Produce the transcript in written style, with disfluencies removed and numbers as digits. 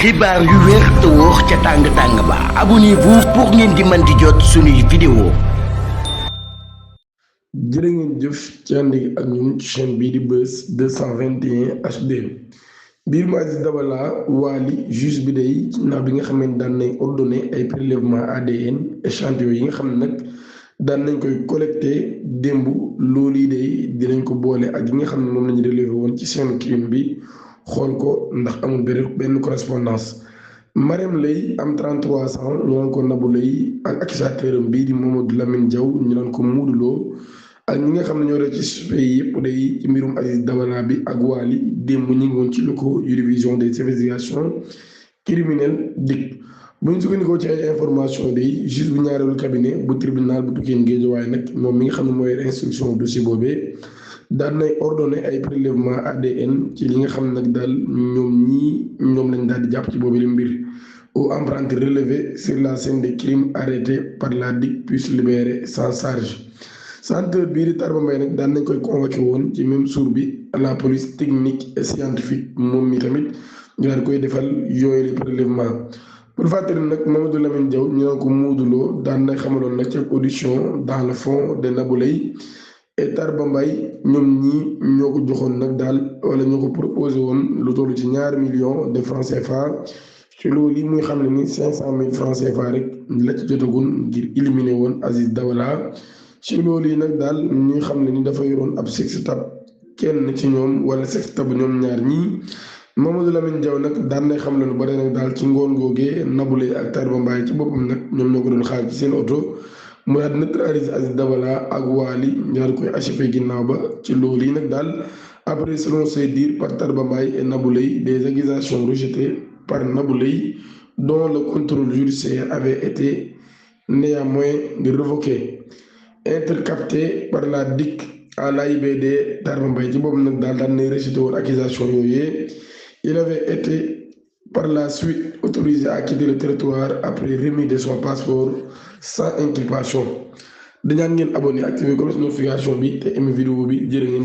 xibaar yu wér te wóor ca tàng-tàng ba abonnez-vous pour ngeen di mën di jot suñuy vidéo. jërë ngeen jëf ci ànd ak ñun ci chaîne bii di Buzz 221 HD biir mu Aziz Dabala Wally juge bi day ndax bi nga xam ne daan nañ ordonné ay prélèvement ADN échantillon yi nga xam ne nag daan nañ koy collecté démb loolu yi day dinañ ko boole ak yi nga xam ne moom lañu relevé woon ci seen crime bi xool ko ndax amul benn correspondance. Marème Lay am 33 ans ñu naan ko Nabou Lay ak accusateur am bii di Mamadou Lamine Diaw ñu naan ko Modou Lo ak ñi nga xam ne ñoo rek ci suspect yi yëpp day ci mbirum Aziz Dabala bi ak Wally démb ñu ngi woon ci locaux yu division des investigations criminelles DIC. bu ñu sukkandikoo ci ay information day juge bu ñaareelu cabinet bu tribunal bu Pikine Guédiawaye nag moom mi nga xam ne mooy instruction dossier boobee daan nay ordonné ay prélèvement ADN ci li nga xam ne nag daal ñoom lañ daal di jàpp ci boobu li mbir aux empreintes relevées sur la scène des crimes arrêtées par la DIC puisse libérer sans charge. centre bii di Tarba Mbaye nag daan nañ koy convoqué woon ci même jour bi à la police technique et scientifique moom mi tamit ñu daan koy defal yooyu les prélèvements. pour fàttali nag Mamadou Lamine Diaw ñu naan ko Modou Lo daan na xamaloon nag ci audition dans le fond de Nabou Lay et Tarba Mbaye ñoom ñii ñoo ko joxoon nag daal wala ñoo ko proposé woon lu toll ci $2 millions de francs CFA ci loolu yi muy xam ne ni 500 000 francs CFA rek la ci jotagun ngir éliminer woon Aziz Dabala. ci loolu yi nag daal ñuy xam ne ni dafa yoroon ab sextape kenn ci ñoom wala sextape ñoom ñaar ñii Mamadou Lamine Diaw nag daan nay xam ne lu bare nag daal ci ngoon googee Nabou Lay ak Tarba Mbaye ci boppam nag ñoom ñoo ko doon xaar ci seen oto mu daal neutraliser Aziz Dabala ak Wally ñaar koy achevé ginnaaw ba ci loolu yi nag daal après selon ses dires par Tarba Mbaye et Nabou Lay des accusations rejetées par Nabou Lay dont le contrôle judiciaire avait été néanmoins révoqué. Intercapté par la DIC à l'AIBD Tarba Mbaye ci boobu nag daal daan nay rejeté woon accusation yooyu il avait été par la suite autorisé à quitter le territoire après remise de son passeport sans inculpation dañaan ngeen abonné activé cloche notification bi te aimé vidéo bi jërë ngeen